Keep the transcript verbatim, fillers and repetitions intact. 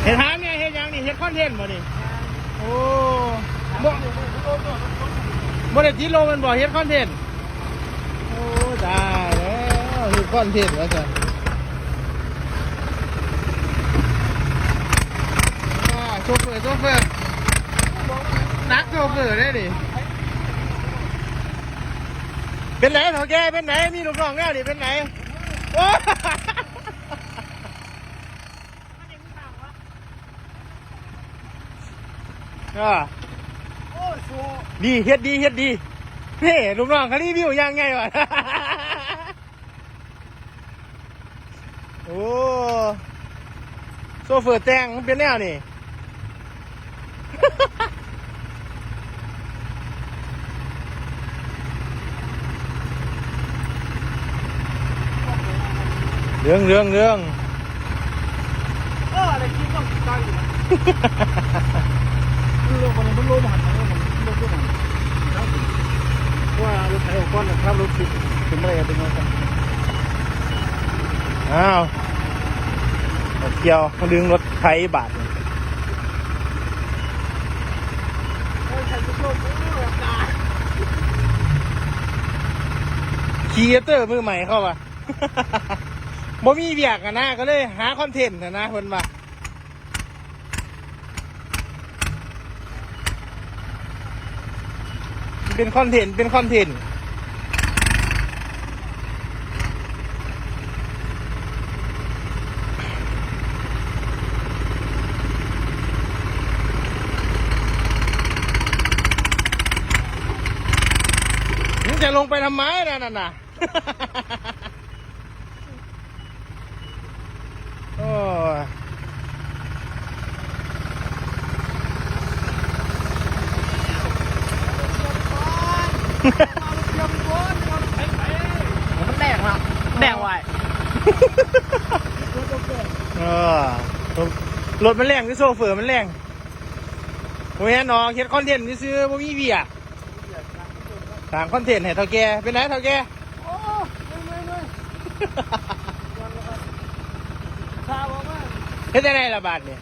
เฮ็ดหาแม่เฮ็ดหยังนี่ เฮ็ดคอนเทนต์บ่นี่? โอ้ บ่ บ่ได้ติดลมแม่นบ่ เฮ็ดคอนเทนต์? โอ้ ตายแล้ว เฮ็ดคอนเทนต์ว่าซั่น อ่า โชเฟอร์ โชเฟอร์ หนักโชเฟอร์เด้นี่ เป็นไงเฒ่าแก่ เป็นไง มีลูกน้องแล้วนี่ เป็นไง โอ้ อ่า โอ้ย โซ่ ดี เฮ็ดดี เฮ็ดดี นี่ ลูกน้องเขารีวิวอย่างไงวะ โอ้ โชเฟอร์แต่งมันเป็นแนวนี่ เรื่อง เรื่อง เรื่อง เออ อะไรคิดว่าคิดได้อยู่นะ มันลงมาเนี่ย มันลงมาหันมาเนี่ย มันลงมาหันมา เพราะว่ารถไถออกก่อนนะครับ รถสิบถึงอะไรเป็นไงกัน อ้าว เกี่ยวดึงรถไถบาดนี่ ครีเอเตอร์มือใหม่เข้ามา บ่มีเวียกอะนะ ก็เลยหาคอนเทนต์อะนะ เพิ่นว่า เป็นคอนเทนต์ เป็นคอนเทนต์ มึงจะลงไปทำไมนะนั่นน่ะ โอ้ย มันแดงเนาะ แดงไว เออ รถมันแรง คือโชเฟอร์มันแรง โอ้ยเนาะ เฮ็ดคอนเทนต์ซื่อๆ บ่มีเวียก สร้างคอนเทนต์ให้เฒ่าแก่ เป็นไงเฒ่าแก่ โอ้ เมื่อยๆๆ เฮ็ดจั่งใดล่ะบาดนี้